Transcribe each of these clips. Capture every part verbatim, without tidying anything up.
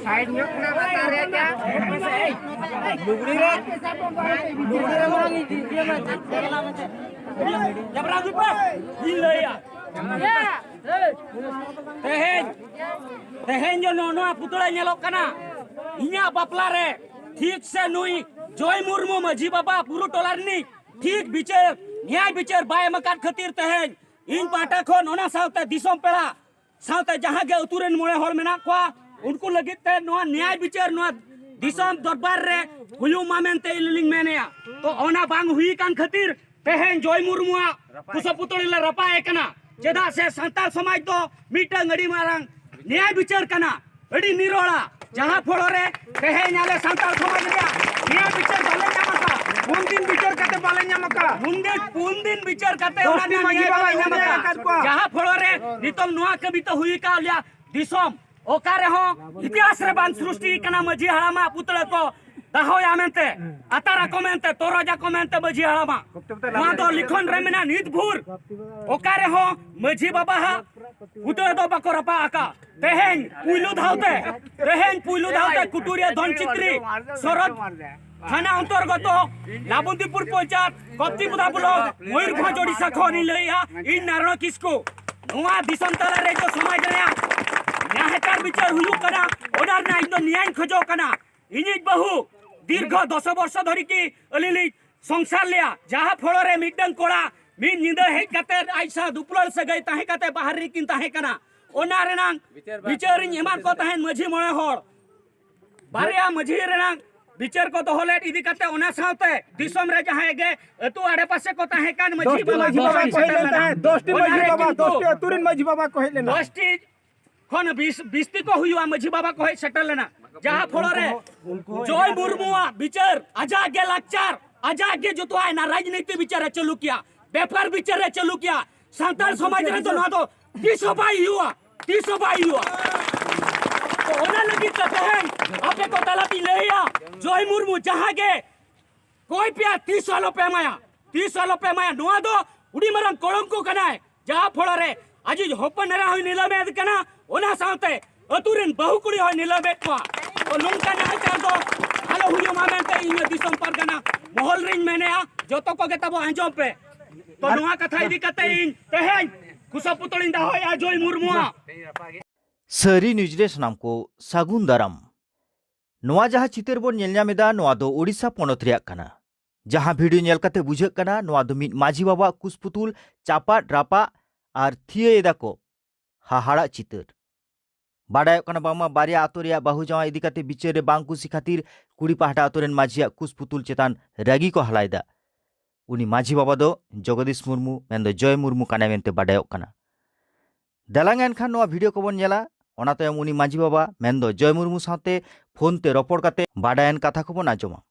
Side ᱧᱚᱜ ᱠᱟᱱᱟ ᱞᱟᱛᱟᱨ ᱨᱮ ᱡᱟ᱾ ᱞᱩᱜᱽᱲᱤ ᱨᱮ, ᱞᱩᱜᱽᱲᱤ ᱨᱮ ᱵᱟᱝ ᱤᱫᱤ, ᱤᱭᱟᱹ ᱢᱮ, ᱪᱮᱫ ᱠᱚ ᱢᱮᱱᱟ ᱢᱮᱱᱛᱮ? ᱡᱟᱵᱨᱟ ᱫᱩᱯᱟ, ᱤᱧ ᱞᱟᱹᱭᱟ᱾ ᱛᱮᱦᱮᱧ, ᱛᱮᱦᱮᱧ ᱡᱚ ᱱᱚ-, ᱱᱚᱣᱟ ᱯᱩᱛᱲᱟᱹ ᱧᱮᱞᱚᱜ ᱠᱟᱱᱟ, ᱤᱧᱟᱹᱜ ᱵᱟᱯᱞᱟ ᱨᱮ ᱴᱷᱤᱠ ᱥᱮ ᱱᱩᱭ ᱡᱚᱭ ᱢᱩᱨᱢᱩ ᱢᱟᱹᱡᱷᱤ ᱵᱟᱵᱟ ᱵᱩᱨᱩ ᱴᱚᱞᱟ ᱨᱤᱱᱤᱡ ᱴᱷᱤᱠ ᱵᱤᱪᱟᱹᱨ, ᱱᱮᱭᱟᱭ ᱵᱤᱪᱟᱹᱨ ᱵᱟᱭ ᱮᱢ ᱟᱠᱟᱫ ᱠᱷᱟᱹᱛᱤᱨ ᱛᱮᱦᱮᱧ ᱤᱧ ᱯᱟᱦᱴᱟ ᱠᱷᱚᱱ ᱚᱱᱟ ᱥᱟᱶᱛᱮ ᱫᱤᱥᱚᱢ ᱯᱮᱲᱟ ᱥᱟᱶᱛᱮ ᱡᱟᱦᱟᱸ ᱜᱮ ᱟᱹᱛᱩ ᱨᱮᱱ ᱢᱚᱬᱮ ᱦᱚᱲ ᱢᱮᱱᱟᱜ ᱠᱚᱣᱟ, ᱩᱱᱠᱩ ᱞᱟᱹᱜᱤᱫ ᱛᱮ ᱱᱚᱣᱟ ᱱᱮᱭᱟᱭ ᱵᱤᱪᱟᱹᱨ ᱱᱚᱣᱟ ᱫᱤᱥᱚᱢ ᱫᱚᱨᱵᱟᱨ ᱨᱮ ᱦᱩᱭᱩᱜ ᱢᱟ ᱢᱮᱱᱛᱮ ᱟᱹᱞᱤᱧ ᱞᱤᱧ ᱢᱮᱱᱮᱜᱼᱟ᱾ ᱛᱚ ᱚᱱᱟ ᱵᱟᱝ ᱦᱩᱭ ᱟᱠᱟᱱ ᱠᱷᱟᱹᱛᱤᱨ ᱛᱮᱦᱮᱧ ᱡᱚᱭ ᱢᱩᱨᱢᱩᱣᱟᱜ ᱠᱩᱥᱟᱹ ᱯᱩᱛᱲᱤ ᱞᱮ ᱨᱟᱯᱟᱜ ᱮ ᱠᱟᱱᱟ᱾ ᱪᱮᱫᱟᱜ ᱥᱮ ᱥᱟᱱᱛᱟᱲ ᱥᱚᱢᱟᱡᱽ ᱫᱚ ᱢᱤᱫᱴᱟᱝ ᱟᱹᱰᱤ ᱢᱟᱨᱟᱝ ᱱᱮᱭᱟᱭ ᱵᱤᱪᱟᱹᱨ ᱠᱟᱱᱟ, ᱟᱹᱰᱤ ᱱᱤᱨᱚᱲᱟ, ᱡᱟᱦᱟᱸ ᱯᱷᱚᱲᱚ ᱨᱮ ᱛᱮᱦᱮᱧ ᱟᱞᱮ ᱥᱟᱱᱛᱟᱲ ᱥᱚᱢᱟᱡᱽ ᱨᱮᱭᱟᱜ ᱱᱮᱭᱟᱭ ᱵᱤᱪᱟᱹᱨ ᱵᱟᱞᱮ ᱧᱟᱢ ᱟᱠᱟᱫ᱾ ᱯᱩᱱ ᱫᱤᱱ ᱵᱤᱪᱟᱹᱨ ᱠᱟᱛᱮ ᱵᱟᱞᱮ ᱧᱟᱢ ᱟᱠᱟᱫ᱾ ᱯᱩᱱ ᱫᱤᱱ, ᱯᱩᱱ ᱫᱤᱱ ᱵᱤᱪᱟᱹᱨ ᱠᱟᱛᱮ ᱚᱱᱟ ᱫᱚᱥᱴᱤ ᱨᱮᱱᱟᱜ ᱢᱟᱹᱡᱷᱤ ᱱᱮᱭᱟᱭ ᱵᱟᱵᱟ ᱵᱟᱞᱮ ᱧᱟᱢ ᱧᱟᱢ ᱟᱠᱟᱫ᱾ ᱟᱠᱟᱫ ᱠᱚᱣᱟ᱾ ᱡᱟᱦᱟᱸ ᱯᱷᱚᱲᱚ ᱨᱮ ᱱᱤᱛᱚᱝ ᱱᱚᱣᱟ ᱠᱟᱹᱢᱤ ᱛᱚ ᱦᱩᱭ ᱟᱠᱟᱫ ᱞᱮᱭᱟ, ᱫᱤᱥᱚᱢ ᱚᱠᱟ ᱨᱮᱦᱚᱸ ᱤᱛᱤᱦᱟᱥ ᱨᱮ ᱵᱟᱝ ᱥᱨᱤᱥᱴᱤ ᱠᱟᱱᱟ ᱢᱟᱹᱡᱷᱤ ᱦᱟᱲᱟᱢᱟᱜ ᱯᱩᱛᱲᱟᱹ ᱠᱚ ᱫᱟᱦᱚᱭᱟ ᱢᱮᱱᱛᱮ, ᱟᱛᱟᱨ ᱟᱠᱚ ᱢᱮᱱᱛᱮ, ᱛᱚᱨᱚᱡ ᱟᱠᱚ ᱢᱮᱱᱛᱮ ᱢᱟᱹᱡᱷᱤ ᱦᱟᱲᱟᱢᱟᱜ᱾ ᱱᱚᱣᱟ ᱫᱚ ᱞᱤᱠᱷᱚᱱ ᱨᱮ ᱢᱮᱱᱟᱜᱼᱟ ᱱᱤᱛ ᱵᱷᱳᱨ᱾ ᱚᱠᱟ ᱨᱮᱦᱚᱸ ᱢᱟᱹᱡᱷᱤ ᱵᱟᱵᱟ ᱦᱟᱜ ᱯᱩᱛᱲᱟᱹ ᱫᱚ ᱵᱟᱠᱚ ᱨᱟᱯᱟᱜ ᱟᱠᱟᱫ᱾ ᱛᱮᱦᱮᱧ ᱯᱩᱭᱞᱩ ᱫᱷᱟᱣ ᱛᱮ, ᱛᱮᱦᱮᱧ ᱯᱩᱭᱞᱩ ᱫᱷᱟᱣ ᱛᱮ ᱠᱩᱴᱩᱨᱤᱭᱟᱹ ᱫᱷᱚᱱ ᱪᱤᱛᱨᱤ ᱥᱚᱨᱚᱛ ᱛᱷᱟᱱᱟ ᱚᱱᱛᱚᱨᱜᱚᱛᱚ ᱞᱟᱵᱚᱱᱛᱤᱯᱩᱨ ᱯᱚᱧᱪᱟᱭᱮᱛ, ᱠᱚᱯᱛᱤᱯᱚᱫᱟ ᱵᱞᱚᱠ, ᱢᱚᱭᱩᱨᱵᱷᱚᱸᱡᱽ, ᱳᱰᱤᱥᱟ ᱠᱷᱚᱱ ᱤᱧ ᱞᱟᱹᱭᱮᱜᱼᱟ, ᱤᱧ ᱱᱟᱨᱟᱭᱚᱬ ᱠᱤᱥᱠᱩ᱾ ᱱᱚᱣᱟ ᱫᱤᱥᱚᱢ ᱛᱟᱞᱟ ᱨᱮ ᱡᱚ ᱥᱚᱢᱟᱡᱽ ᱨᱮᱭᱟᱜ ᱱᱟᱦᱟᱪᱟᱨ ᱵᱤᱪᱟᱹᱨ ᱦᱩᱭᱩᱜ ᱠᱟᱱᱟ, ᱚᱱᱟ ᱨᱮᱱᱟᱜ ᱤᱧ ᱫᱚ ᱱᱮᱭᱟᱧ ᱠᱷᱚᱡᱚᱜ ᱠᱟᱱᱟ᱾ ᱤᱧᱤᱡ ᱵᱟᱹᱦᱩ ᱫᱤᱨᱜᱷᱚ ᱫᱚᱥ ᱵᱚᱨᱥᱚ ᱫᱷᱚᱨᱤ ᱠᱤ ᱟᱹᱞᱤᱧ ᱞᱤᱧ ᱥᱚᱝᱥᱟᱨ ᱞᱮᱭᱟ, ᱡᱟᱦᱟᱸ ᱯᱷᱚᱲᱚ ᱨᱮ ᱢᱤᱫᱴᱟᱝ ᱠᱚᱲᱟ ᱢᱤᱫ ᱧᱤᱫᱟᱹ ᱦᱮᱡ ᱠᱟᱛᱮ ᱟᱡ ᱥᱟᱶ ᱫᱩᱯᱞᱟᱹᱲ ᱥᱟᱹᱜᱟᱹᱭ ᱛᱟᱦᱮᱸ ᱠᱟᱛᱮ ᱵᱟᱦᱨᱮ ᱨᱮᱠᱤᱱ ᱛᱟᱦᱮᱸ ᱠᱟᱱᱟ᱾ ᱚᱱᱟ ᱨᱮᱱᱟᱝ ᱵᱤᱪᱟᱹᱨᱤᱧ ᱮᱢᱟᱫ ᱠᱚ ᱛᱟᱦᱮᱸᱫ ᱢᱟᱹᱡᱷᱤ ᱢᱚᱬᱮ ᱦᱚᱲ᱾ ᱵᱟᱨᱭᱟ ᱢᱟᱹᱡᱷᱤ ᱨᱮᱱᱟᱝ ᱵᱤᱪᱟᱹᱨ ᱠᱚ ᱫᱚᱦᱚ ᱞᱮᱫ ᱤᱫᱤ ᱠᱟᱛᱮ ᱚᱱᱟ ᱥᱟᱶᱛᱮ ᱫᱤᱥᱚᱢ ᱨᱮ ᱡᱟᱦᱟᱸᱭ ᱜᱮ ᱟᱹᱛᱩ ᱟᱲᱮ ᱯᱟᱥᱮ ᱠᱚ ᱛᱟᱦᱮᱸ ᱠᱟᱱ ᱢᱟᱹᱡᱷᱤ ᱫᱚᱥᱴᱤ ᱵᱟᱵᱟ ᱢᱟᱹᱡᱷᱤ ᱠᱚ ᱵᱟᱵᱟ ᱦᱮᱡ ᱠᱚ ᱦᱮᱡ ᱥᱮᱴᱮᱨ ᱞᱮᱱ ᱞᱮᱱᱟ᱾ ᱛᱟᱦᱮᱸᱫ, ᱫᱚᱥᱴᱤ ᱚᱱᱟ ᱢᱟᱹᱡᱷᱤ ᱨᱮ ᱵᱟᱵᱟ, ᱠᱤᱱᱛᱩ ᱫᱚᱥᱴᱤ ᱟᱹᱛᱩ ᱨᱮᱱ ᱢᱟᱹᱡᱷᱤ ᱵᱟᱵᱟ ᱠᱚ ᱦᱮᱡ ᱞᱮᱱᱟ᱾ ᱫᱚᱥᱴᱤ ᱠᱷᱚᱱ ᱵᱤᱥ, ᱵᱤᱥᱛᱤ ᱠᱚ ᱦᱩᱭᱩᱜᱼᱟ, ᱢᱟᱹᱡᱷᱤ ᱵᱟᱵᱟ ᱠᱚ ᱦᱮᱡ ᱥᱮᱴᱮᱨ ᱞᱮᱱᱟ, ᱡᱟᱦᱟᱸ ᱯᱷᱚᱲᱚ ᱨᱮ ᱡᱚᱭ ᱢᱩᱨᱢᱩᱣᱟᱜ ᱵᱤᱪᱟᱹᱨ, ᱟᱡᱟᱜ ᱜᱮ ᱞᱟᱠᱪᱟᱨ, ᱟᱡᱟᱜ ᱜᱮ ᱡᱚᱛᱚᱣᱟᱜ ᱮᱱᱟ, ᱨᱟᱡᱽᱱᱤᱛᱤ ᱵᱤᱪᱟᱹᱨ ᱮ ᱪᱟᱹᱞᱩ ᱠᱮᱭᱟ, ᱵᱮᱯᱟᱨ ᱵᱤᱪᱟᱹᱨ ᱮ ᱪᱟᱹᱞᱩ ᱠᱮᱭᱟ᱾ ᱥᱟᱱᱛᱟᱲ ᱥᱚᱢᱟᱡᱽ ᱨᱮᱫᱚ ᱱᱚᱣᱟ ᱫᱚ ᱛᱤᱥ ᱦᱚᱸ ᱵᱟᱭ ᱦᱩᱭᱩᱜᱼᱟ, ᱛᱤᱥ ᱦᱚᱸ ᱵᱟᱭ ᱦᱩᱭᱩᱜᱼᱟ᱾ ᱛᱚ ᱚᱱᱟ ᱞᱟᱹᱜᱤᱫ ᱛᱮ ᱛᱮᱦᱮᱧ ᱟᱯᱮ ᱠᱚ ᱛᱟᱞᱟᱛᱤᱧ ᱞᱟᱹᱭᱟ, ᱡᱚᱭ ᱢᱩᱨᱢᱩ ᱡᱟᱦᱟᱸ ᱜᱮ ᱠᱚᱭ ᱯᱮᱭᱟ, ᱛᱤᱥ ᱦᱚᱸ ᱟᱞᱚ ᱯᱮ ᱮᱢᱟᱭᱟ, ᱛᱤᱥ ᱦᱚᱸ ᱟᱞᱚ ᱯᱮ ᱮᱢᱟᱭᱟ᱾ ᱱᱚᱣᱟ ᱫᱚ ᱟᱹᱰᱤ ᱢᱟᱨᱟᱝ ᱠᱚᱲᱚᱝᱠᱚ ᱠᱟᱱᱟᱭ, ᱡᱟᱦᱟᱸ ᱯᱷᱚᱲᱚ ᱨᱮ ᱟᱡᱤᱡ ᱦᱚᱯᱚᱱ ᱮᱨᱟ ᱦᱚᱸᱭ ᱱᱤᱞᱟᱹᱢᱮᱫ ᱠᱟᱱᱟ, ᱚᱱᱟ ᱥᱟᱶᱛᱮ ᱟᱹᱛᱩ ᱨᱮᱱ ᱵᱟᱹᱦᱩ ᱠᱩᱲᱤ ᱦᱚᱸᱭ ᱱᱤᱞᱟᱹᱢᱮᱫ ᱠᱚᱣᱟ᱾ ᱛᱚ, ᱱᱚᱝᱠᱟ ᱱᱟᱦᱟᱪᱟᱨ ᱫᱚ ᱟᱞᱚ ᱦᱩᱭᱩᱜ ᱢᱟ ᱢᱮᱱᱛᱮ ᱤᱧ ᱫᱤᱥᱚᱢ ᱯᱟᱨᱜᱟᱱᱟ ᱢᱚᱦᱚᱞ ᱨᱤᱧ ᱢᱮᱱᱮᱜᱼᱟ, ᱡᱚᱛᱚ ᱠᱚᱜᱮ ᱛᱟᱵᱚ ᱟᱸᱡᱚᱢ ᱯᱮ᱾ ᱛᱚ, ᱱᱚᱣᱟ ᱠᱟᱛᱷᱟ ᱤᱫᱤ ᱠᱟᱛᱮ ᱤᱧ ᱛᱮᱦᱮᱧ ᱠᱷᱩᱥᱟᱹ ᱯᱩᱛᱩᱞᱤᱧ ᱫᱚᱦᱚᱭᱮᱜᱼᱟ ᱡᱚᱭ ᱢᱩᱨᱢᱩᱣᱟᱜ᱾ ᱥᱟᱹᱨᱤ ᱱᱤᱭᱩᱡᱽ ᱨᱮ ᱥᱟᱱᱟᱢ ᱠᱚ ᱥᱟᱹᱜᱩᱱ ᱫᱟᱨᱟᱢ᱾ ᱱᱚᱣᱟ ᱡᱟᱦᱟᱸ ᱪᱤᱛᱟᱹᱨ ᱵᱚᱱ ᱧᱮᱞ ᱧᱟᱢ ᱮᱫᱟ, ᱱᱚᱣᱟ ᱫᱚ ᱳᱰᱤᱥᱟ ᱯᱚᱱᱚᱛ ᱨᱮᱭᱟᱜ ᱠᱟᱱᱟ᱾ ᱡᱟᱦᱟᱸ ᱵᱷᱤᱰᱤᱭᱳ ᱧᱮᱞ ᱠᱟᱛᱮ ᱵᱩᱡᱷᱟᱹᱜ ᱠᱟᱱᱟ, ᱱᱚᱣᱟ ᱫᱚ ᱢᱤᱫ ᱢᱟᱹᱡᱷᱤ ᱵᱟᱵᱟᱣᱟᱜ ᱠᱩᱥᱯᱩᱛᱩᱞ ᱪᱟᱯᱟᱫ, ᱨᱟᱯᱟᱜ ᱟᱨ ᱛᱷᱤᱭᱟᱹ ᱮᱫᱟ ᱠᱚ᱾ ᱦᱟᱦᱟᱲᱟᱜ ᱪᱤᱛᱟᱹᱨ᱾ ᱵᱟᱰᱟᱭᱚᱜ ᱠᱟᱱᱟ, ᱵᱟᱝᱢᱟ ᱵᱟᱨᱭᱟ ᱟᱛᱳ ᱨᱮᱭᱟᱜ ᱵᱟᱹᱦᱩ ᱡᱟᱶᱟᱭ ᱤᱫᱤ ᱠᱟᱛᱮ ᱵᱤᱪᱟᱹᱨ ᱨᱮ ᱵᱟᱝ ᱠᱩᱥᱤ ᱠᱷᱟᱹᱛᱤᱨ ᱠᱩᱲᱤ ᱯᱟᱦᱴᱟ ᱟᱛᱳ ᱨᱮᱱ ᱢᱟᱹᱡᱷᱤᱭᱟᱜ ᱠᱩᱥᱯᱩᱛᱩᱞ ᱪᱮᱛᱟᱱ ᱨᱟᱹᱜᱤ ᱠᱚ ᱦᱟᱞᱟᱭᱮᱫᱟ᱾ ᱩᱱᱤ ᱢᱟᱹᱡᱷᱤ ᱵᱟᱵᱟ ᱫᱚ ᱡᱚᱜᱚᱫᱤᱥ ᱢᱩᱨᱢᱩ, ᱢᱮᱱᱫᱚ ᱡᱚᱭ ᱢᱩᱨᱢᱩ ᱠᱟᱱᱟᱭ ᱢᱮᱱᱛᱮ ᱵᱟᱰᱟᱭᱚᱜ ᱠᱟᱱᱟ᱾ ᱫᱮᱞᱟᱝ ᱮᱱᱠᱷᱟᱱ ᱱᱚᱣᱟ ᱵᱷᱤᱰᱤᱭᱳ ᱠᱚᱵᱚᱱ ᱧᱮᱞᱟ᱾ ᱚᱱᱟ ᱛᱟᱭᱚᱢ ᱩᱱᱤ ᱢᱟᱹᱡᱷᱤ ᱵᱟᱵᱟ, ᱢᱮᱱᱫᱚ ᱡᱚᱭ ᱢᱩᱨᱢᱩ ᱥᱟᱶᱛᱮ ᱯᱷᱳᱱ ᱛᱮ ᱨᱚᱯᱚᱲ ᱠᱟᱛᱮ ᱵᱟᱰᱟᱭᱟᱱ ᱠᱟᱛᱷᱟ ᱠᱚᱵᱚᱱ ᱟᱸᱡᱚᱢᱟ᱾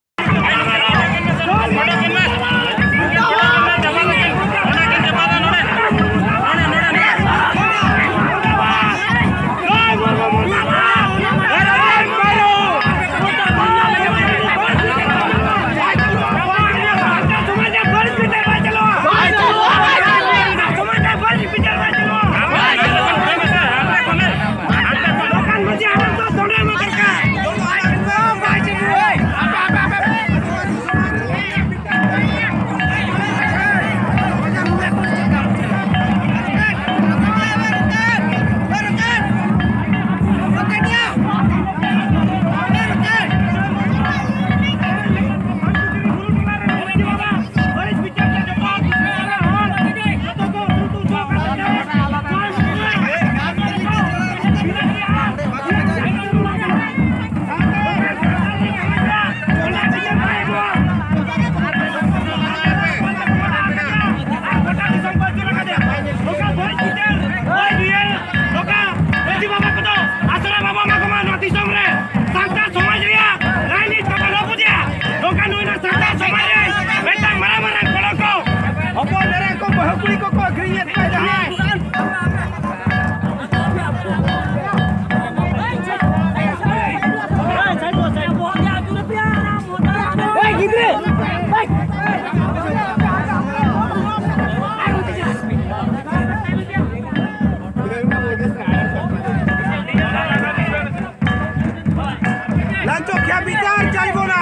ᱞᱟᱝᱪᱚ ᱠᱷᱮᱭᱟ ᱵᱤᱪᱟᱨ ᱪᱟᱞᱤᱵᱚᱱᱟ᱾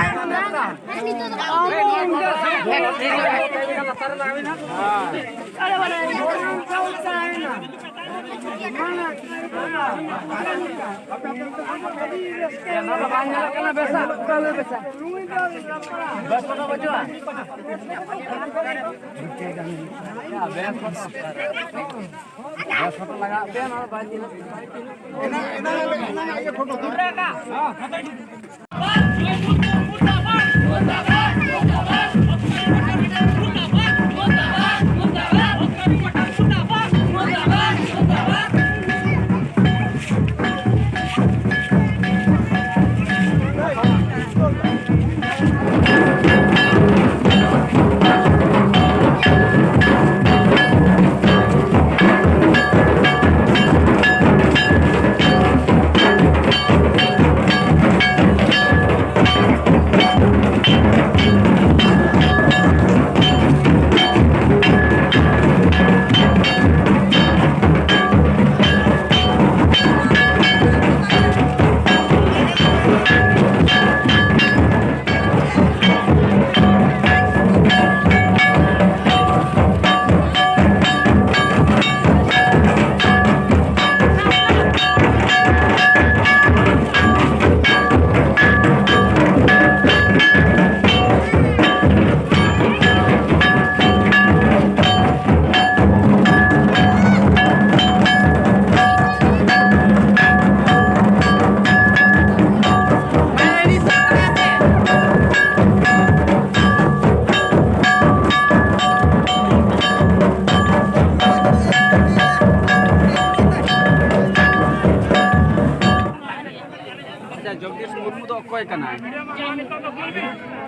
ᱟᱪᱪᱷᱟ, ᱡᱚᱜᱽᱫᱤᱥ ᱢᱩᱨᱢᱩ ᱫᱚ ᱚᱠᱚᱭ ᱠᱟᱱᱟᱭ?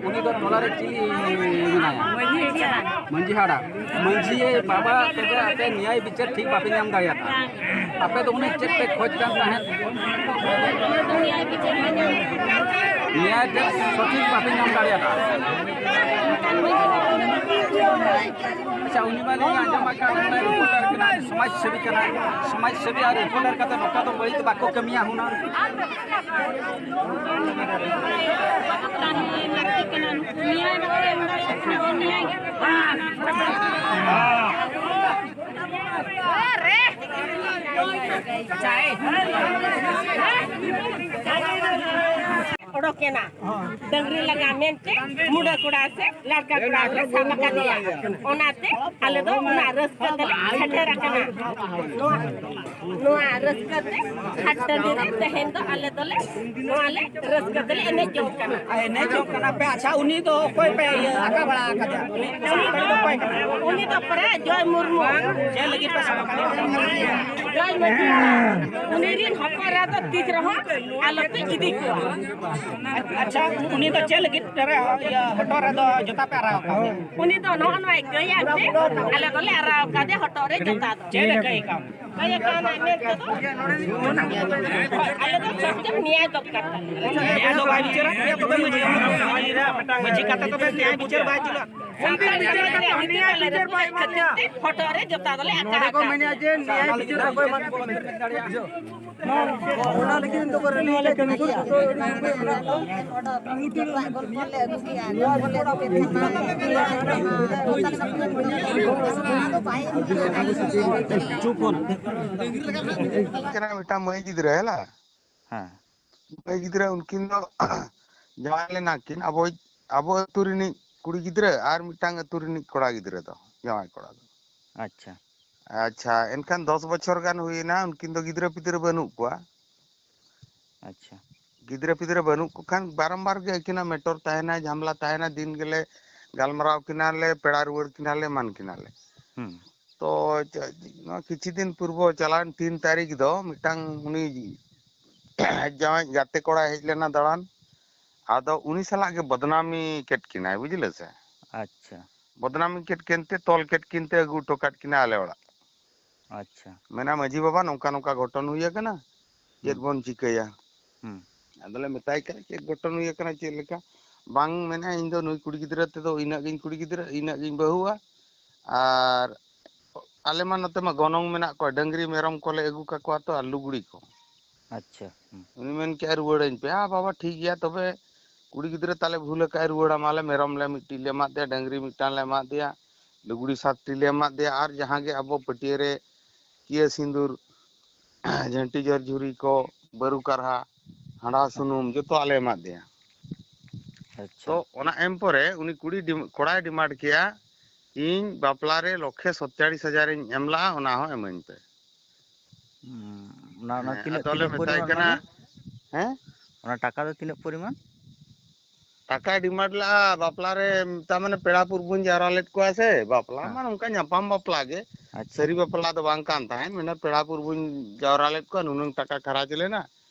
ᱩᱱᱤ ᱫᱚ ᱴᱚᱞᱟ ᱨᱮ ᱪᱤᱞᱤ ᱢᱮᱱᱟᱭᱟ? ᱢᱟᱹᱡᱷᱤ ᱦᱟᱲᱟᱢ᱾ ᱢᱟᱹᱡᱷᱤ ᱵᱟᱵᱟ, ᱛᱚᱵᱮ ᱟᱯᱮ ᱱᱮᱭᱟᱭ ᱵᱤᱪᱟᱹᱨ ᱴᱷᱤᱠ ᱵᱟᱯᱮ ᱧᱟᱢ ᱫᱟᱲᱮᱭᱟᱫᱟ᱾ ᱟᱯᱮ ᱫᱚ ᱩᱱᱟᱹᱜ ᱪᱮᱫ ᱯᱮ ᱠᱷᱚᱡᱽ ᱠᱟᱱ ᱛᱟᱦᱮᱸᱫ? ᱱᱤᱭᱟᱹ ᱫᱚ ᱥᱚᱴᱷᱤᱠ ᱵᱟᱯᱮ ᱧᱟᱢ ᱫᱟᱲᱮᱭᱟᱫᱟ᱾ ᱟᱪᱪᱷᱟ, ᱩᱱᱤ ᱢᱟ ᱞᱤᱧ ᱟᱸᱡᱚᱢ ᱟᱠᱟᱫ, ᱩᱱᱤ ᱢᱟ ᱨᱤᱯᱳᱨᱴᱟᱨ ᱠᱟᱱᱟᱭ, ᱥᱚᱢᱟᱡᱽ ᱥᱮᱵᱤ ᱠᱟᱱᱟᱭ, ᱥᱚᱢᱟᱡᱽ ᱥᱮᱵᱤ ᱟᱨ ᱨᱤᱯᱳᱨᱴᱟᱨ ᱠᱟᱛᱮ ᱱᱚᱝᱠᱟ ᱫᱚ ᱵᱟᱹᱲᱤᱡ ᱫᱚ ᱵᱟᱠᱚ ᱠᱟᱹᱢᱤᱭᱟ ᱦᱩᱱᱟᱹᱝ᱾ ᱚᱰᱚᱠᱮᱱᱟ᱾ ᱰᱟᱹᱝᱨᱤ ᱞᱟᱜᱟ ᱢᱮᱱᱛᱮ ᱢᱩᱰᱟᱹ ᱠᱚᱲᱟ ᱥᱮ ᱞᱟᱲᱠᱟ ᱠᱚᱲᱟ ᱞᱮ ᱥᱟᱵ ᱟᱠᱟᱫᱮᱭᱟ᱾ ᱚᱱᱟᱛᱮ ᱟᱞᱮ ᱫᱚ ᱚᱱᱟ ᱨᱟᱹᱥᱠᱟᱹ ᱛᱮᱞᱮ ᱥᱮᱴᱮᱨ ᱟᱠᱟᱱᱟ᱾ ᱱᱚᱣᱟ, ᱱᱚᱣᱟ ᱨᱟᱹᱥᱠᱟᱹ ᱛᱮ ᱦᱟᱴ ᱴᱟᱺᱰᱤ ᱨᱮ ᱛᱮᱦᱮᱧ ᱫᱚ ᱟᱞᱮ ᱫᱚᱞᱮ, ᱱᱚᱣᱟ ᱞᱮ ᱨᱟᱹᱥᱠᱟᱹ ᱛᱮᱞᱮ ᱮᱱᱮᱡ ᱡᱚᱝ ᱠᱟᱱᱟ᱾ ᱮᱱᱮᱡ ᱡᱚᱝ ᱠᱟᱱᱟ ᱯᱮ? ᱟᱪᱪᱷᱟ, ᱩᱱᱤ ᱫᱚ ᱚᱠᱚᱭ ᱯᱮ ᱤᱭᱟᱹ ᱟᱠᱟ ᱵᱟᱲᱟ ᱟᱠᱟᱫᱮᱭᱟ? ᱩᱱᱤ ᱥᱟᱱᱛᱟᱲ ᱫᱚ ᱚᱠᱚᱭ ᱠᱟᱱᱟᱭ? ᱩᱱᱤ ᱫᱚ ᱯᱟᱨᱟ ᱡᱚᱭ ᱢᱩᱨᱢᱩ᱾ ᱪᱮᱫ ᱞᱟᱹᱜᱤᱫ ᱯᱮ ᱥᱟᱵ ᱟᱠᱟᱫᱮᱭᱟ? ᱡᱚᱭ ᱢᱟᱹᱡᱷᱤ ᱦᱟᱲᱟᱢ᱾ ᱩᱱᱤ ᱨᱤᱱ ᱦᱚᱯᱚᱱ ᱮᱨᱟ ᱫᱚ ᱛᱤᱥ ᱨᱮᱦᱚᱸ ᱟᱞᱚᱯᱮ ᱤᱫᱤ ᱠᱚᱣᱟ᱾ ᱟᱪᱪᱷᱟ, ᱩᱱᱤ ᱫᱚ ᱪᱮᱫ ᱞᱟᱹᱜᱤᱫ ᱨᱮ, ᱤᱭᱟᱹ, ᱦᱚᱴᱚᱜ ᱨᱮᱫᱚ ᱡᱩᱛᱟ ᱯᱮ ᱟᱨᱟᱣ ᱟᱠᱟᱫᱮᱭᱟ? ᱩᱱᱤ ᱫᱚ ᱱᱚᱜᱼᱚ ᱱᱚᱣᱟᱭ ᱠᱟᱹᱭᱟ ᱡᱮ ᱟᱞᱮ ᱫᱚᱞᱮ ᱟᱨᱟᱣ ᱟᱠᱟᱫᱮᱭᱟ ᱦᱚᱴᱚᱜ ᱨᱮ ᱡᱩᱛᱟ ᱫᱚ᱾ ᱪᱮᱫ ᱮ ᱠᱟᱹᱭ ᱠᱟᱱ? ᱠᱟᱹᱭ ᱠᱟᱱᱟᱭ ᱢᱮᱱᱛᱮ ᱫᱚ ᱟᱞᱮ ᱫᱚ ᱥᱚᱛᱭᱚ ᱱᱮᱭᱟᱭ ᱫᱚᱨᱠᱟᱨ ᱛᱟᱞᱮ᱾ ᱱᱮᱭᱟᱭ ᱫᱚ ᱵᱟᱭ ᱵᱤᱪᱟᱹᱨᱟ? ᱢᱟᱹᱡᱷᱤ ᱠᱟᱛᱷᱟ ᱛᱚᱵᱮ ᱱᱮᱭᱟᱭ ᱵᱤᱪᱟᱹᱨ ᱵᱟᱭ ᱪᱟᱞᱟᱜ? ᱥᱟᱱᱛᱟᱲ ᱵᱤᱪᱟᱹᱨ ᱵᱟᱭ ᱮᱢᱟ ᱞᱮᱭᱟ᱾ ᱦᱚᱴᱚᱜ ᱨᱮ ᱡᱩᱛᱟ ᱫᱚᱞᱮ ᱟᱠᱟ ᱟᱠᱟᱫ᱾ ᱱᱚᱰᱮ ᱠᱚ ᱢᱮᱱᱮᱫᱼᱟ ᱡᱮ ᱱᱮᱭᱟᱭ ᱵᱤᱪᱟᱹᱨ ᱚᱠᱚᱭ ᱵᱟᱝ ᱠᱚ ᱢᱮᱱ ᱫᱟᱲᱮᱭᱟᱜᱼᱟ᱾ ᱚᱱᱟ ᱞᱟᱹᱜᱤᱫ ᱫᱚ ᱠᱚ ᱨᱮᱞᱤ ᱞᱮ ᱠᱟᱹᱢᱤ ᱠᱟᱱᱟ᱾ ᱪᱩᱯ ᱦᱚᱱ᱾ ᱠᱟᱱᱟ ᱢᱤᱫᱴᱟᱝ ᱢᱟᱹᱭ ᱜᱤᱫᱽᱨᱟᱹ ᱦᱮᱞᱟ᱾ ᱦᱮᱸ᱾ ᱢᱟᱹᱭ ᱜᱤᱫᱽᱨᱟᱹ ᱩᱱᱠᱤᱱ ᱫᱚ ᱡᱟᱶᱟᱭ ᱞᱮᱱᱟ ᱠᱤᱱ, ᱟᱵᱚ, ᱟᱵᱚ ᱟᱹᱛᱩ ᱨᱤᱱᱤᱡ ᱠᱩᱲᱤ ᱜᱤᱫᱽᱨᱟᱹ ᱟᱨ ᱢᱤᱫᱴᱟᱝ ᱟᱹᱛᱩ ᱨᱤᱱᱤᱡ ᱠᱚᱲᱟ ᱜᱤᱫᱽᱨᱟᱹ ᱫᱚ, ᱡᱟᱶᱟᱭ ᱠᱚᱲᱟ ᱫᱚ᱾ ᱟᱪᱪᱷᱟ᱾ ᱟᱪᱪᱷᱟ, ᱮᱱᱠᱷᱟᱱ ᱫᱚᱥ ᱵᱚᱪᱷᱚᱨ ᱜᱟᱱ ᱦᱩᱭᱮᱱᱟ, ᱩᱱᱠᱤᱱ ᱫᱚ ᱜᱤᱫᱽᱨᱟᱹ ᱯᱤᱫᱽᱨᱟᱹ ᱵᱟᱹᱱᱩᱜ ᱠᱚᱣᱟ᱾ ᱟᱪᱪᱷᱟ᱾ ᱜᱤᱫᱽᱨᱟᱹ ᱯᱤᱫᱽᱨᱟᱹ ᱵᱟᱹᱱᱩᱜ ᱠᱚ ᱠᱷᱟᱱ ᱵᱟᱨᱚᱢᱵᱟᱨ ᱜᱮ ᱟᱹᱠᱤᱱᱟᱜ ᱢᱮᱴᱚᱨ ᱛᱟᱦᱮᱱᱟ, ᱡᱷᱟᱢᱞᱟ ᱛᱟᱦᱮᱱᱟ, ᱫᱤᱱ ᱜᱮᱞᱮ ᱜᱟᱞᱢᱟᱨᱟᱣ ᱠᱤᱱᱟᱞᱮ, ᱯᱮᱲᱟ ᱨᱩᱣᱟᱹᱲ ᱠᱤᱱᱟᱞᱮ, ᱮᱢᱟᱱ ᱠᱤᱱᱟᱞᱮ᱾ ᱦᱩᱸ᱾ ᱛᱚ, ᱪ-, ᱱᱚᱣᱟ ᱠᱤᱪᱷᱩ ᱫᱤᱱ ᱯᱩᱨᱵᱚ ᱪᱟᱞᱟᱣᱮᱱ ᱛᱤᱱ ᱛᱟᱹᱨᱤᱠᱷ ᱫᱚ ᱢᱤᱫᱴᱟᱝ ᱩᱱᱤ ᱡᱟᱶᱟᱭ ᱜᱟᱛᱮ ᱠᱚᱲᱟᱭ ᱦᱮᱡ ᱞᱮᱱᱟ ᱫᱟᱬᱟᱱ, ᱟᱫᱚ ᱩᱱᱤ ᱥᱟᱞᱟᱜ ᱜᱮ ᱵᱚᱫᱱᱟᱢᱤ ᱠᱮᱫ ᱠᱤᱱᱟᱭ, ᱵᱩᱡᱷᱟᱹᱣ ᱥᱮ? ᱟᱪᱪᱷᱟ᱾ ᱵᱚᱫᱱᱟᱢᱤ ᱠᱮᱫ ᱠᱤᱱᱛᱮ ᱛᱚᱞ ᱠᱮᱫ ᱠᱤᱱᱛᱮ ᱟᱹᱜᱩ ᱦᱚᱴᱚ ᱠᱟᱫ ᱠᱤᱱᱟ ᱟᱞᱮ ᱚᱲᱟᱜ᱾ ᱟᱪᱪᱷᱟ᱾ ᱢᱮᱱᱟ, "ᱢᱟᱹᱡᱷᱤ ᱵᱟᱵᱟ, ᱱᱚᱝᱠᱟ ᱱᱚᱝᱠᱟ ᱜᱷᱚᱴᱚᱱ ᱦᱩᱭ ᱟᱠᱟᱱᱟ, ᱪᱮᱫ ᱦᱩᱸ᱾ ᱵᱚᱱ ᱪᱤᱠᱟᱹᱭᱟ?" ᱦᱩᱸ᱾ ᱟᱫᱚᱞᱮ ᱢᱮᱛᱟᱭ ᱠᱟᱱᱟ, "ᱪᱮᱫ ᱜᱷᱚᱴᱚᱱ ᱦᱩᱭ ᱟᱠᱟᱱᱟ, ᱪᱮᱫ ᱞᱮᱠᱟ?" "ᱵᱟᱝ," ᱢᱮᱱᱟ, "ᱤᱧ ᱫᱚ ᱱᱩᱭ ᱠᱩᱲᱤ ᱜᱤᱫᱽᱨᱟᱹ ᱛᱮᱫᱚ ᱤᱱᱟᱹᱜ ᱜᱤᱧ ᱠᱩᱲᱤ ᱜᱤᱫᱽᱨᱟᱹ, ᱤᱱᱟᱹᱜ ᱜᱤᱧ ᱵᱟᱹᱦᱩᱜᱼᱟ, ᱟᱨ ᱟᱞᱮ ᱢᱟ ᱱᱚᱛᱮ ᱢᱟ ᱜᱚᱱᱚᱝ ᱢᱮᱱᱟᱜ ᱠᱚᱣᱟ, ᱰᱟᱹᱝᱨᱤ ᱢᱮᱨᱚᱢ ᱠᱚᱞᱮ ᱟᱹᱜᱩ ᱠᱟᱠᱚᱣᱟ ᱛᱚ, ᱟᱨ ᱞᱩᱜᱽᱲᱤ ᱠᱚ᱾" ᱟᱪᱪᱷᱟ᱾ ᱦᱩᱸ᱾ ᱩᱱᱤ ᱢᱮᱱ ᱠᱮᱜᱼᱟ, "ᱨᱩᱣᱟᱹᱲᱟᱹᱧ ᱯᱮ᱾" "ᱦᱮᱸ ᱵᱟᱵᱟ, ᱴᱷᱤᱠ ᱜᱮᱭᱟ, ᱛᱚᱵᱮ ᱠᱩᱲᱤ ᱜᱤᱫᱽᱨᱟᱹ ᱛᱟᱞᱮ ᱵᱷᱩᱞ ᱟᱠᱟᱫ, ᱨᱩᱣᱟᱹᱲ ᱟᱢᱟᱞᱮ, ᱢᱮᱨᱚᱢ ᱞᱮ ᱢᱤᱫᱴᱤᱡ ᱞᱮ ᱮᱢᱟᱫ ᱫᱮᱭᱟ, ᱰᱟᱹᱝᱨᱤ ᱢᱤᱫᱴᱟᱝ ᱞᱮ ᱮᱢᱟᱫ ᱫᱮᱭᱟ, ᱞᱩᱜᱽᱲᱤ ᱥᱟᱛᱴᱤ ᱞᱮ ᱮᱢᱟᱫ ᱫᱮᱭᱟ, ᱟᱨ ᱡᱟᱦᱟᱸ ᱜᱮ ᱟᱵᱚ ᱯᱟᱹᱴᱭᱟᱹ ᱨᱮ ᱠᱤᱭᱟᱹ ᱥᱤᱸᱫᱩᱨ, ᱡᱷᱟᱹᱱᱴᱤ ᱡᱚᱨ ᱡᱷᱩᱨᱤ ᱠᱚ, ᱵᱟᱹᱨᱩ ᱠᱟᱨᱦᱟ, ᱦᱟᱸᱰᱟ ᱥᱩᱱᱩᱢ, ᱡᱚᱛᱚᱣᱟᱜ ᱞᱮ ᱮᱢᱟᱫ ᱫᱮᱭᱟ᱾" ᱟᱪᱪᱷᱟ᱾ ᱛᱚ ᱚᱱᱟ ᱮᱢ ᱯᱚᱨᱮ ᱩᱱᱤ ᱠᱩᱲᱤ ᱰᱤᱢ-, ᱠᱚᱲᱟᱭ ᱰᱤᱢᱟᱱᱰ ᱠᱮᱜᱼᱟ, "ᱤᱧ ᱵᱟᱯᱞᱟ ᱨᱮ ᱞᱚᱠᱷᱮ ᱥᱚᱛᱪᱟᱲᱤᱥ ᱦᱟᱡᱟᱨ ᱤᱧ ᱮᱢ ᱞᱟᱜᱼᱟ, ᱚᱱᱟ ᱦᱚᱸ ᱮᱢᱟᱹᱧ ᱯᱮ᱾" ᱦᱩᱸ, ᱚᱱᱟ, ᱚᱱᱟ ᱦᱮᱸ, ᱛᱤᱱᱟᱹᱜ, ᱟᱫᱚᱞᱮ ᱛᱤᱱᱟᱹᱜ ᱢᱮᱛᱟᱭ ᱯᱚᱨᱤᱢᱟᱱ ᱠᱟᱱᱟ, ᱢᱟᱱᱮ? ᱦᱮᱸ? ᱚᱱᱟ ᱴᱟᱠᱟ ᱫᱚ ᱛᱤᱱᱟᱹᱜ ᱯᱚᱨᱤᱢᱟᱱ? ᱴᱟᱠᱟᱭ ᱰᱤᱢᱟᱱᱰ ᱞᱟᱜᱼᱟ ᱵᱟᱯᱞᱟ ᱨᱮ, ᱛᱟᱨ ᱢᱟᱱᱮ ᱯᱮᱲᱟ ᱯᱩᱨᱵᱚᱧ ᱡᱟᱣᱨᱟ ᱞᱮᱫ ᱠᱚᱣᱟ ᱥᱮ, ᱵᱟᱯᱞᱟ ᱦᱮᱸ᱾ ᱢᱟ ᱱᱚᱝᱠᱟ ᱧᱟᱯᱟᱢ ᱵᱟᱯᱞᱟ ᱜᱮ, ᱟᱪᱪᱷᱟ᱾ ᱥᱟᱹᱨᱤ ᱵᱟᱯᱞᱟ ᱫᱚ ᱵᱟᱝ ᱠᱟᱱ ᱛᱟᱦᱮᱸᱫ, ᱢᱮᱱᱟ ᱯᱮᱲᱟ ᱯᱩᱨᱵᱚᱧ ᱡᱟᱣᱨᱟ ᱞᱮᱫ ᱠᱚᱣᱟ, ᱱᱩᱱᱟᱹᱝ ᱴᱟᱠᱟ ᱠᱷᱟᱨᱟᱪ ᱞᱮᱱᱟ,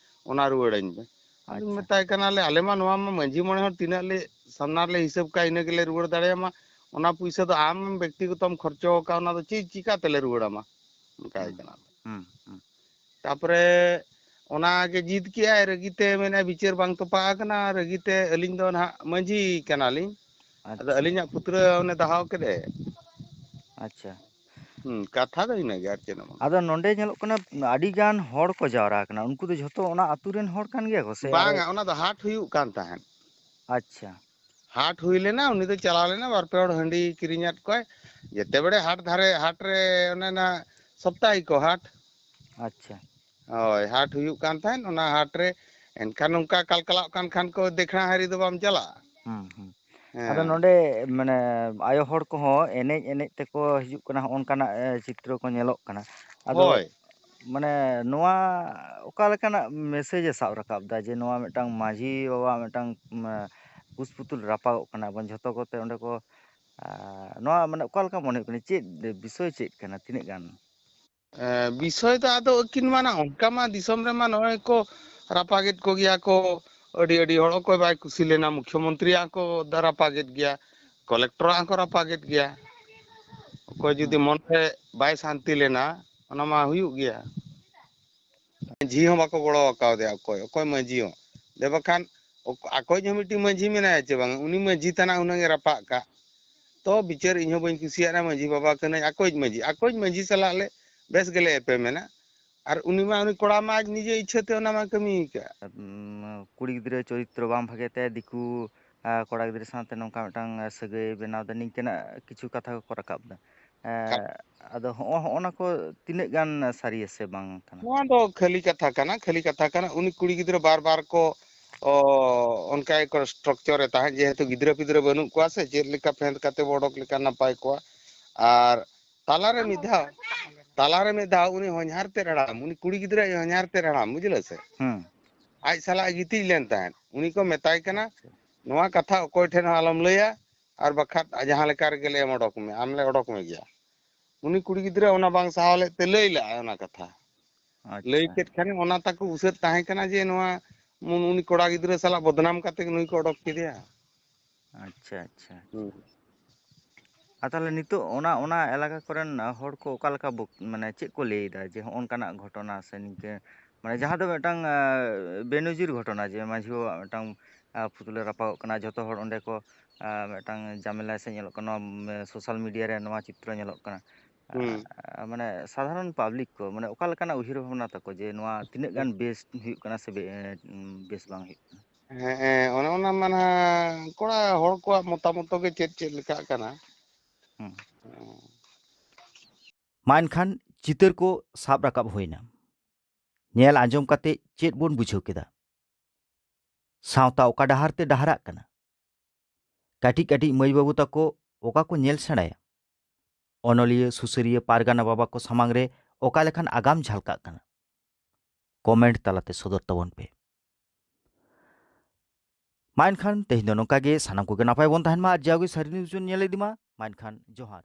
ᱚᱱᱟ ᱨᱩᱣᱟᱹᱲᱟᱹᱧ ᱯᱮ᱾ ᱟᱫᱚᱧ ᱟᱪᱪᱷᱟ᱾ ᱢᱮᱛᱟᱭ ᱠᱟᱱᱟᱞᱮ, "ᱟᱞᱮ ᱢᱟ ᱱᱚᱣᱟ ᱢᱟ ᱢᱟᱹᱡᱷᱤ ᱢᱚᱬᱮ ᱦᱚᱲ ᱛᱤᱱᱟᱹᱜ ᱞᱮ ᱥᱟᱢᱱᱟ ᱨᱮᱞᱮ ᱦᱤᱥᱟᱹᱵ ᱠᱟᱜᱼᱟ, ᱤᱱᱟᱹ ᱜᱮᱞᱮ ᱨᱩᱣᱟᱹᱲ ᱫᱟᱲᱮᱭᱟᱢᱟ, ᱚᱱᱟ ᱯᱩᱭᱥᱟᱹ ᱫᱚ ᱟᱢ ᱵᱮᱠᱛᱤᱜᱚᱛᱚᱢ ᱠᱷᱚᱨᱪᱚ ᱟᱠᱟᱫ, ᱚᱱᱟ ᱫᱚ ᱪᱮᱫ ᱪᱤᱠᱟᱹ ᱛᱮᱞᱮ ᱨᱩᱣᱟᱹᱲ ᱟᱢᱟ?" ᱚᱱᱠᱟᱭ ᱦᱩᱸ, ᱠᱟᱱᱟ᱾ ᱦᱩᱸ, ᱦᱩᱸ᱾ ᱛᱟᱯᱚᱨᱮ ᱚᱱᱟ ᱜᱮ ᱡᱤᱫ ᱠᱮᱜᱼᱟᱭ, ᱨᱟᱹᱜᱤ ᱛᱮ ᱢᱮᱱᱟᱭ, "ᱵᱤᱪᱟᱹᱨ ᱵᱟᱝ ᱛᱚᱯᱟ ᱟᱠᱟᱱᱟ, ᱨᱟᱹᱜᱤ ᱛᱮ ᱟᱹᱞᱤᱧ ᱫᱚ ᱱᱟᱦᱟᱜ ᱢᱟᱹᱡᱷᱤ ᱠᱟᱱᱟᱞᱤᱧ, ᱟᱫᱚ ᱟᱪᱪᱷᱟ᱾ ᱟᱹᱞᱤᱧᱟᱜ ᱯᱩᱛᱨᱟᱹ ᱚᱱᱮ ᱫᱟᱦᱟᱣ ᱠᱮᱫᱮ᱾" ᱟᱪᱪᱷᱟ᱾ ᱦᱩᱸ, ᱠᱟᱛᱷᱟ ᱫᱚ ᱤᱱᱟᱹᱜᱮ, ᱟᱨ ᱪᱮᱫ ᱦᱚᱸ ᱵᱟᱝ᱾ ᱟᱫᱚ ᱱᱚᱰᱮ ᱧᱮᱞᱚᱜ ᱠᱟᱱᱟ, ᱟᱹᱰᱤ ᱜᱟᱱ ᱦᱚᱲ ᱠᱚ ᱡᱟᱣᱨᱟ ᱟᱠᱟᱱᱟ, ᱩᱱᱠᱩ ᱫᱚ ᱡᱷᱚᱛᱚ ᱚᱱᱟ ᱟᱹᱛᱩ ᱨᱮᱱ ᱦᱚᱲ ᱠᱟᱱ ᱜᱮᱭᱟ ᱠᱚ ᱥᱮ ᱟᱨᱚ? ᱵᱟᱝᱟ, ᱚᱱᱟ ᱫᱚ ᱦᱟᱴ ᱦᱩᱭᱩᱜ ᱠᱟᱱ ᱛᱟᱦᱮᱸᱫ᱾ ᱟᱪᱪᱷᱟ᱾ ᱦᱟᱴ ᱦᱩᱭ ᱞᱮᱱᱟ, ᱩᱱᱤ ᱫᱚ ᱪᱟᱞᱟᱣ ᱞᱮᱱᱟ, ᱵᱟᱨ ᱯᱮ ᱦᱚᱲ ᱦᱟᱺᱰᱤ ᱠᱤᱨᱤᱧᱟᱫ ᱠᱚᱣᱟᱭ᱾ ᱡᱮᱛᱮ ᱵᱮᱲᱮ ᱦᱟᱴ ᱫᱷᱟᱨᱮ, ᱦᱟᱴ ᱨᱮ ᱚᱱᱮ ᱚᱱᱟ ᱥᱚᱯᱛᱟᱦᱤᱠ ᱠᱚ ᱦᱟᱴ᱾ ᱟᱪᱪᱷᱟ᱾ ᱦᱳᱭ, ᱦᱟᱴ ᱦᱩᱭᱩᱜ ᱠᱟᱱ ᱛᱟᱦᱮᱸᱫ, ᱚᱱᱟ ᱦᱟᱴ ᱨᱮ ᱮᱱᱠᱷᱟᱱ ᱱᱚᱝᱠᱟ ᱠᱟᱞᱠᱟᱞᱟᱜ ᱠᱟᱱ ᱠᱷᱟᱱ ᱠᱚ ᱫᱮᱠᱷᱲᱟ ᱦᱟᱹᱨᱤ ᱫᱚ ᱵᱟᱢ ᱪᱟᱞᱟᱜᱼᱟ᱾ ᱦᱩᱸ, ᱦᱩᱸ᱾ ᱟᱫᱚ ᱦᱮᱸ᱾ ᱱᱚᱰᱮ ᱢᱟᱱᱮ ᱟᱭᱳ ᱦᱚᱲ ᱠᱚᱦᱚᱸ ᱮᱱᱮᱡ ᱮᱱᱮᱡ ᱛᱮᱠᱚ ᱦᱤᱡᱩᱜ ᱠᱟᱱᱟ, ᱦᱚᱸᱜᱼᱚ ᱱᱚᱝᱠᱟᱱᱟᱜ, ᱮ, ᱪᱤᱛᱨᱚ ᱠᱚ ᱧᱮᱞᱚᱜ ᱠᱟᱱᱟ᱾ ᱟᱫᱚ ᱦᱳᱭ᱾ ᱢᱟᱱᱮ ᱱᱚᱣᱟ ᱚᱠᱟ ᱞᱮᱠᱟᱱᱟᱜ message ᱮ ᱥᱟᱵ ᱨᱟᱠᱟᱵ ᱫᱟ ᱡᱮ ᱱᱚᱣᱟ ᱢᱤᱫᱴᱟᱝ ᱢᱟᱹᱡᱷᱤ ᱵᱟᱵᱟ ᱢᱤᱫᱴᱟᱝ, ᱢᱟ, ᱠᱩᱥᱯᱩᱛᱩᱞ ᱨᱟᱯᱟᱜᱚᱜ ᱠᱟᱱᱟ ᱮᱵᱚᱝ ᱡᱷᱚᱛᱚ ᱠᱚᱛᱮ ᱚᱸᱰᱮ ᱠᱚ, ᱟ, ᱱᱚᱣᱟ ᱢᱟᱱᱮ ᱚᱠᱟ ᱞᱮᱠᱟ ᱢᱚᱱᱮ ᱦᱩᱭᱩᱜ ᱠᱟᱱᱟ? ᱪᱮᱫ ᱵᱤᱥᱚᱭ ᱪᱮᱫ ᱠᱟᱱᱟ? ᱛᱤᱱᱟᱹᱜ ᱜᱟᱱ? ᱮ, ᱵᱤᱥᱚᱭ ᱫᱚ ᱟᱫᱚ ᱟᱹᱠᱤᱱ ᱢᱟ ᱱᱟ ᱚᱱᱠᱟ ᱢᱟ ᱫᱤᱥᱚᱢ ᱨᱮᱢᱟ ᱱᱚᱜᱼᱚᱭ ᱠᱚ ᱨᱟᱯᱟᱜᱮᱫ ᱠᱚᱜᱮᱭᱟ ᱠᱚ, ᱟᱹᱰᱤ ᱟᱹᱰᱤ ᱦᱚᱲ᱾ ᱚᱠᱚᱭ ᱵᱟᱭ ᱠᱩᱥᱤ ᱞᱮᱱᱟ, ᱢᱩᱠᱷᱭᱚᱢᱚᱱᱛᱨᱤᱭᱟᱜ ᱦᱚᱸᱠᱚ ᱫᱟ-, ᱨᱟᱯᱟᱜᱮᱫ ᱜᱮᱭᱟ, ᱠᱚᱞᱮᱠᱴᱚᱨᱟᱜ ᱦᱚᱸᱠᱚ ᱨᱟᱯᱟᱜᱮᱫ ᱜᱮᱭᱟ᱾ ᱚᱠᱚᱭ ᱡᱩᱫᱤ ᱦᱩᱸ᱾ ᱢᱚᱱᱨᱮ ᱵᱟᱭ ᱥᱟᱱᱛᱤ ᱞᱮᱱᱟ, ᱚᱱᱟ ᱢᱟ ᱦᱩᱭᱩᱜ ᱜᱮᱭᱟ᱾ ᱢᱟᱹᱡᱷᱤ ᱦᱚᱸ ᱵᱟᱠᱚ ᱜᱚᱲᱚ ᱟᱠᱟᱣᱫᱮᱭᱟ ᱚᱠᱚᱭ, ᱚᱠᱚᱭ ᱢᱟᱹᱡᱷᱤ ᱦᱚᱸ᱾ ᱫᱮ ᱵᱟᱠᱷᱟᱱ ᱚᱠ- ᱟᱠᱚᱭᱤᱡ ᱦᱚᱸ ᱢᱤᱫᱴᱤᱡ ᱢᱟᱹᱡᱷᱤ ᱢᱮᱱᱟᱭᱟ ᱪᱮ ᱵᱟᱝ? ᱩᱱᱤ ᱢᱟᱹᱡᱷᱤ ᱛᱟᱱᱟ ᱦᱩᱱᱟᱹᱝ ᱮ ᱨᱟᱯᱟᱜ ᱠᱟᱜ᱾ ᱛᱚ ᱵᱤᱪᱟᱹᱨ ᱤᱧ ᱦᱚᱸ ᱵᱟᱹᱧ ᱠᱩᱥᱤᱭᱟᱜᱼᱟ, ᱢᱟᱹᱡᱷᱤ ᱵᱟᱵᱟ ᱠᱟᱹᱱᱟᱹᱧ, ᱟᱠᱚᱭᱤᱡ ᱢᱟᱹᱡᱷᱤ, ᱟᱠᱚᱭᱤᱡ ᱢᱟᱹᱡᱷᱤ ᱥᱟᱞᱟᱜ ᱞᱮ ᱵᱮᱥ ᱜᱮᱞᱮ ᱮᱯᱮᱢᱮᱱᱟ᱾ ᱟᱨ ᱩᱱᱤ ᱢᱟ, ᱩᱱᱤ ᱠᱚᱲᱟ ᱢᱟ ᱟᱡ ᱱᱤᱡᱮ ᱤᱪᱪᱷᱟᱹ ᱛᱮ ᱚᱱᱟ ᱢᱟ ᱠᱟᱹᱢᱤ ᱠᱟᱜ᱾ ᱩᱢ, ᱠᱩᱲᱤ ᱜᱤᱫᱽᱨᱟᱹ ᱪᱚᱨᱤᱛᱨᱚ ᱵᱟᱝ ᱵᱷᱟᱜᱮ ᱛᱮ ᱫᱤᱠᱩ, ᱟ, ᱠᱚᱲᱟ ᱜᱤᱫᱽᱨᱟᱹ ᱥᱟᱶᱛᱮ ᱱᱚᱝᱠᱟ ᱢᱤᱫᱴᱟᱝ, ᱟ, ᱥᱟᱹᱜᱟᱹᱭ ᱵᱮᱱᱟᱣ ᱫᱟ, ᱱᱤᱝᱠᱟᱹᱱᱟᱜ ᱠᱤᱪᱷᱩ ᱠᱟᱛᱷᱟ ᱠᱚᱠᱚ ᱨᱟᱠᱟᱵ ᱫᱟ᱾ ᱮ, ᱟᱫᱚ ᱦᱚᱸᱜᱼᱚ, ᱦᱚᱸᱜᱼᱚ ᱱᱟ ᱠᱚ ᱛᱤᱱᱟᱹᱜ ᱜᱟᱱ ᱥᱟᱹᱨᱤᱭᱟ ᱥᱮ ᱵᱟᱝ ᱠᱟᱱᱟ? ᱱᱚᱣᱟ ᱫᱚ ᱠᱷᱟᱹᱞᱤ ᱠᱟᱛᱷᱟ ᱠᱟᱱᱟ, ᱠᱷᱟᱹᱞᱤ ᱠᱟᱛᱷᱟ ᱠᱟᱱᱟ᱾ ᱩᱱᱤ ᱠᱩᱲᱤ ᱜᱤᱫᱽᱨᱟᱹ ᱵᱟᱨ ᱵᱟᱨ ᱠᱚ, ᱚ, ᱚᱱᱠᱟ ᱜᱮᱠᱚ structure ᱮ ᱛᱟᱦᱮᱸᱫ, ᱡᱮᱦᱮᱛᱩ ᱜᱤᱫᱽᱨᱟᱹ ᱯᱤᱫᱽᱨᱟᱹ ᱵᱟᱹᱱᱩᱜ ᱠᱚᱣᱟ ᱥᱮ, ᱪᱮᱫ ᱞᱮᱠᱟ ᱯᱷᱮᱸᱫ ᱠᱟᱛᱮ ᱵᱚ ᱚᱰᱚᱠ ᱞᱮᱠᱷᱟᱱ ᱱᱟᱯᱟᱭ ᱠᱚᱜᱼᱟ᱾ ᱟᱨ ᱛᱟᱞᱟᱨᱮ ᱢᱤᱫ ᱫᱷᱟᱣ, ᱛᱟᱞᱟᱨᱮ ᱢᱤᱫ ᱫᱷᱟᱣ ᱩᱱᱤ ᱦᱚᱧᱦᱟᱨ ᱛᱮᱫ ᱦᱟᱲᱟᱢ, ᱩᱱᱤ ᱠᱩᱲᱤ ᱜᱤᱫᱽᱨᱟᱹ ᱦᱚᱧᱦᱟᱨ ᱛᱮᱫ ᱦᱟᱲᱟᱢ, ᱵᱩᱡᱷᱟᱹᱣ ᱥᱮ? ᱦᱩᱸ᱾ ᱟᱡ ᱥᱟᱞᱟᱜ ᱮ ᱜᱤᱛᱤᱡ ᱞᱮᱱ ᱛᱟᱦᱮᱸᱫ᱾ ᱩᱱᱤ ᱠᱚ ᱢᱮᱛᱟᱭ ᱠᱟᱱᱟ, ᱟᱪᱪᱷᱟ᱾ "ᱱᱚᱣᱟ ᱠᱟᱛᱷᱟ ᱚᱠᱚᱭ ᱴᱷᱮᱱ ᱦᱚᱸ ᱟᱞᱚᱢ ᱞᱟᱹᱭᱟ, ᱟᱨ ᱵᱟᱠᱷᱟᱡ ᱡᱟᱦᱟᱸ ᱞᱮᱠᱟ ᱨᱮᱜᱮ ᱞᱮ ᱮᱢ ᱚᱰᱚᱠ ᱢᱮ, ᱟᱢ ᱞᱮ ᱚᱰᱚᱠ ᱢᱮ ᱜᱮᱭᱟ᱾" ᱩᱱᱤ ᱠᱩᱲᱤ ᱜᱤᱫᱽᱨᱟᱹ ᱚᱱᱟ ᱵᱟᱝ ᱥᱟᱦᱟᱣ ᱞᱮᱫ ᱛᱮ ᱞᱟᱹᱭ ᱞᱮᱫᱼᱟᱭ ᱚᱱᱟ ᱠᱟᱛᱷᱟ᱾ ᱞᱟᱹᱭ ᱟᱪᱪᱷᱟ᱾ ᱠᱮᱫ ᱠᱷᱟᱱ ᱚᱱᱟ ᱛᱟᱠᱚ ᱩᱥᱟᱹᱫ ᱛᱟᱦᱮᱸ ᱠᱟᱱᱟ ᱡᱮ ᱱᱚᱣᱟ ᱩᱱ-, ᱩᱱᱤ ᱠᱚᱲᱟ ᱜᱤᱫᱽᱨᱟᱹ ᱥᱟᱞᱟᱜ ᱵᱚᱫᱱᱟᱢ ᱠᱟᱛᱮ ᱱᱩᱭ ᱠᱚ ᱚᱰᱚᱠ ᱠᱮᱫᱮᱭᱟ᱾ ᱟᱪᱪᱷᱟ, ᱟᱪᱪᱷᱟ, ᱟᱪᱪᱷᱟ᱾ ᱦᱩᱸ᱾ ᱟᱨ ᱛᱟᱦᱚᱞᱮ ᱱᱤᱛᱚᱜ ᱚᱱᱟ, ᱚᱱᱟ ᱮᱞᱟᱠᱟ ᱠᱚᱨᱮᱱ ᱦᱚᱲ ᱠᱚ ᱚᱠᱟ ᱞᱮᱠᱟ ᱵᱚᱠ-, ᱢᱟᱱᱮ ᱪᱮᱫ ᱠᱚ ᱞᱟᱹᱭ ᱮᱫᱟ ᱡᱮ ᱦᱚᱸᱜᱼᱚ ᱱᱚᱝᱠᱟᱱᱟᱜ ᱜᱷᱚᱴᱚᱱᱟ ᱥᱮ ᱱᱤᱝᱠᱟᱹ, ᱢᱟᱱᱮ ᱡᱟᱦᱟᱸ ᱫᱚ ᱢᱤᱫᱴᱟᱝ, ᱟ, ᱵᱮᱱᱚᱡᱤᱨ ᱜᱷᱚᱴᱚᱱᱟ ᱡᱮ ᱢᱟᱹᱡᱷᱤ ᱵᱟᱵᱟᱣᱟᱜ ᱢᱤᱫᱴᱟᱝ, ᱟ, ᱯᱩᱛᱞᱟᱹ ᱨᱟᱯᱟᱜᱚᱜ ᱠᱟᱱᱟ, ᱡᱷᱚᱛᱚ ᱦᱚᱲ ᱚᱸᱰᱮ ᱠᱚ, ᱟ, ᱢᱤᱫᱴᱟᱝ ᱡᱟᱢᱮᱞᱟ ᱥᱮ ᱧᱮᱞᱚᱜ ᱠᱟᱱᱟ, ᱱᱚᱣᱟ, ᱢᱮ-, social media ᱨᱮ ᱱᱚᱣᱟ ᱪᱤᱛᱨᱚ ᱧᱮᱞᱚᱜ ᱠᱟᱱᱟ᱾ ᱟ, ᱦᱩᱸ᱾ ᱟ, ᱢᱟᱱᱮ ᱥᱟᱫᱷᱟᱨᱚᱱ public ᱠᱚ, ᱢᱟᱱᱮ ᱚᱠᱟ ᱞᱮᱠᱟᱱᱟᱜ ᱩᱭᱦᱟᱹᱨ ᱵᱷᱟᱵᱽᱱᱟ ᱛᱟᱠᱚ ᱡᱮ ᱱᱚᱣᱟ ᱛᱤᱱᱟᱹᱜ ᱜᱟᱱ ᱵᱮᱥ ᱦᱩᱭᱩᱜ ᱠᱟᱱᱟ ᱥᱮ ᱵᱮ-, ᱵᱮᱥ ᱵᱟᱝ ᱦᱩᱭᱩᱜ ᱠᱟᱱᱟ? ᱦᱮᱸ, ᱚᱱᱮ ᱚᱱᱟ ᱢᱟ ᱱᱟᱦᱟᱜ ᱠᱚᱲᱟ ᱦᱚᱲ ᱠᱚᱣᱟᱜ ᱢᱚᱛᱟᱢᱚᱛ ᱜᱮ ᱪᱮᱫ ᱪᱮᱫ ᱞᱮᱠᱟᱜ ᱠᱟᱱᱟ᱾ ᱦᱩᱸ᱾ ᱦᱮᱸ᱾ ᱢᱟ ᱮᱱᱠᱷᱟᱱ ᱪᱤᱛᱟᱹᱨ ᱠᱚ ᱥᱟᱵ ᱨᱟᱠᱟᱵ ᱦᱩᱭᱱᱟ᱾ ᱧᱮᱞ ᱟᱸᱡᱚᱢ ᱠᱟᱛᱮ ᱪᱮᱫ ᱵᱚᱱ ᱵᱩᱡᱷᱟᱹᱣ ᱠᱮᱫᱟ? ᱥᱟᱶᱛᱟ ᱚᱠᱟ ᱰᱟᱦᱟᱨ ᱛᱮ ᱰᱟᱦᱟᱨᱟᱜ ᱠᱟᱱᱟ? ᱠᱟᱹᱴᱤᱡ ᱠᱟᱹᱴᱤᱡ ᱢᱟᱹᱭ ᱵᱟᱹᱵᱩ ᱛᱟᱠᱚ ᱚᱠᱟ ᱠᱚ ᱧᱮᱞ ᱥᱮᱬᱟᱭᱟ? ᱚᱱᱚᱞᱤᱭᱟᱹ, ᱥᱩᱥᱟᱹᱨᱤᱭᱟᱹ, ᱯᱟᱨᱜᱟᱱᱟ ᱵᱟᱵᱟ ᱠᱚ ᱥᱟᱢᱟᱝ ᱨᱮ ᱚᱠᱟ ᱞᱮᱠᱟᱱ ᱟᱜᱟᱢ ᱡᱷᱟᱞᱠᱟᱜ ᱠᱟᱱᱟ? ᱠᱚᱢᱮᱱᱴ ᱛᱟᱞᱟᱛᱮ ᱥᱚᱫᱚᱨ ᱛᱟᱵᱚᱱ ᱯᱮ᱾ ᱢᱟ ᱮᱱᱠᱷᱟᱱ ᱛᱮᱦᱮᱧ ᱫᱚ ᱱᱚᱝᱠᱟ ᱜᱮ, ᱥᱟᱱᱟᱢ ᱠᱚᱜᱮ ᱱᱟᱯᱟᱭ ᱵᱚᱱ ᱛᱟᱦᱮᱱ ᱢᱟ ᱟᱨ ᱡᱟᱣᱜᱮ ᱥᱟᱹᱨᱤ ᱱᱤᱭᱩᱡᱽ ᱵᱚᱱ ᱧᱮᱞ ᱤᱫᱤ ᱢᱟ᱾ ᱢᱟ ᱮᱱᱠᱷᱟᱱ ᱡᱚᱦᱟᱨ᱾